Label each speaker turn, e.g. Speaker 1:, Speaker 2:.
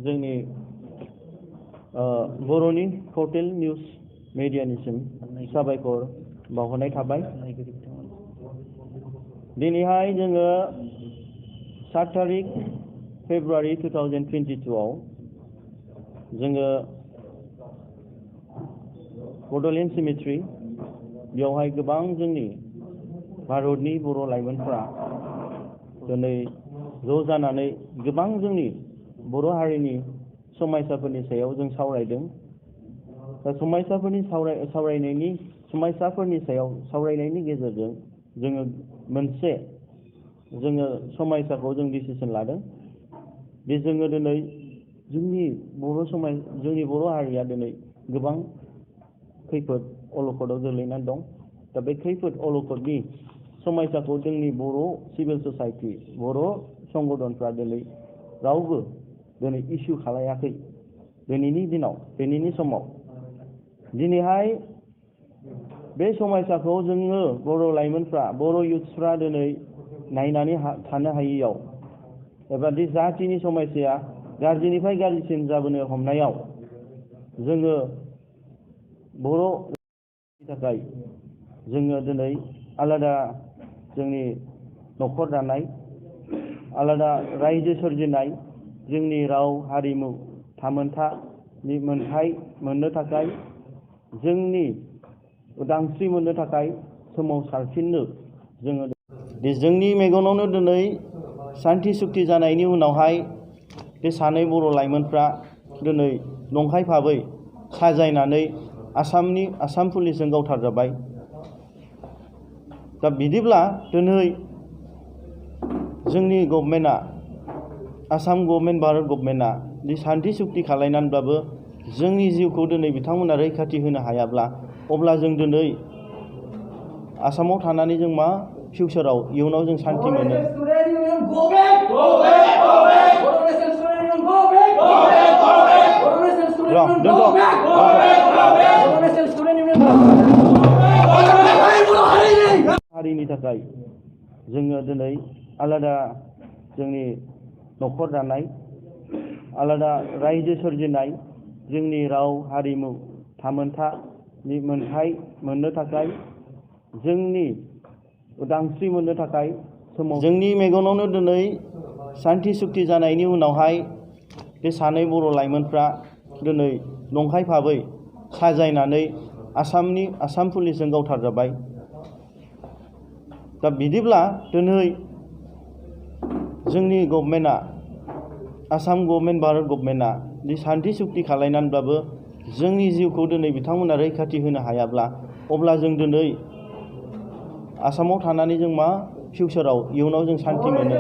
Speaker 1: जोंनि बर'नि portal news मेडियानिसिम साबायखर बावहरनाय थाबाय। दिनैहाय जोङो 7 तारिख फेब्रुवारि 2022 आव जोङो बड'लेण्ड सिमेट्रि बेवहाय गोबां जोंनि भारतनि बर' लाइमोनफोरा दिनै ज' जानानै गोबां जोंनि बर' हारिनि समायसाफोरनि सायाव जों सावरायदों। दा समायसाफोरनि सायाव सावरायनायनि गेजेरजों जोङो मोनसे समायसाखौ जों डिसिसन लादों। बे जोङो दिनै जोंनि बर' हारिया दिनै गोबां खैफोद अलखदाव गोग्लैनानै दं। दा बे खैफोद अलखदनि समायसाखौ जोंनि बर' सिभिल ससाइटि, बर' संगठनफ्रा दिनै रावबो दिनै इस्यु खालायाखै। दिनैनि समाव दिनैहाय बे समायसाखौ जोङो बर' लाइमोनफ्रा, बर' युथ्सफ्रा दिनै नायनानै थानो हायैयाव एबा बे जाथिनि समस्याया गाज्रिनिफ्राय गाज्रिसिन जाबोनो हमनायाव जोङो बर'नि थाखाय जोङो दिनै आलादा जोंनि न'खर दानाय, आलादा रायजो सोरजिनाय, जोंनि राव हारिमु थामोनथानि मोनथाय मोननो थाखाय, जोंनि उदांस्रि मोननो थाखाय सोमावसारफिननो जोङो जोंनि मेगनावनो दिनै सान्थि सुक्ति जानायनि उनावहाय बे सानै बर' लाइमोनफ्रा दिनै नंखाय भाबै साजायनानै आसाम पुलिसजों गावथारजाबाय। दा बिदिब्ला दिनै जोंनि गभर्नमेन्टआ, आसाम गभर्नमेन्ट, भारत गभर्नमेन्टआ बे सान्थि सुक्ति खालायनानैब्लाबो जोंनि जिउखौ दिनै बिथांमोना रैखाथि होनो हायाब्ला, अब्ला जों दिनै आसामाव थानानै जों मा फिउचाराव इयुनाव जों सान्थि मोनो? हारिनि थाखाय जोङो दिनै आलादा जोंनि न'खर दानाय, आलादा रायजो सोरजिनाय, जोंनि राव हारिमु थामोनथानि मोनथाय मोननो थाखाय, जोंनि उदांस्रि मोननो थाखाय जोंनि मेगनावनो दिनै सान्थि सुक्ति जानायनि उनावहाय बे सानै बर' लाइमोनफ्रा दिनै नंखाय भाबै साजायनानै आसाम पुलिसजों गावथारजाबाय। दा बिदिब्ला दिनै जोंनि गभर्नमेन्टआ, आसाम गभर्नमेन्ट, भारत गभर्नमेन्टआ बे सान्थि सुक्ति खालायनानैब्लाबो जोंनि जिउखौ दिनै बिथांमोना रैखाथि होनो हायाब्ला, अब्ला जों दिनै आसामाव थानानै जों मा फिउचाराव इयुनाव जों सान्थि मोनो?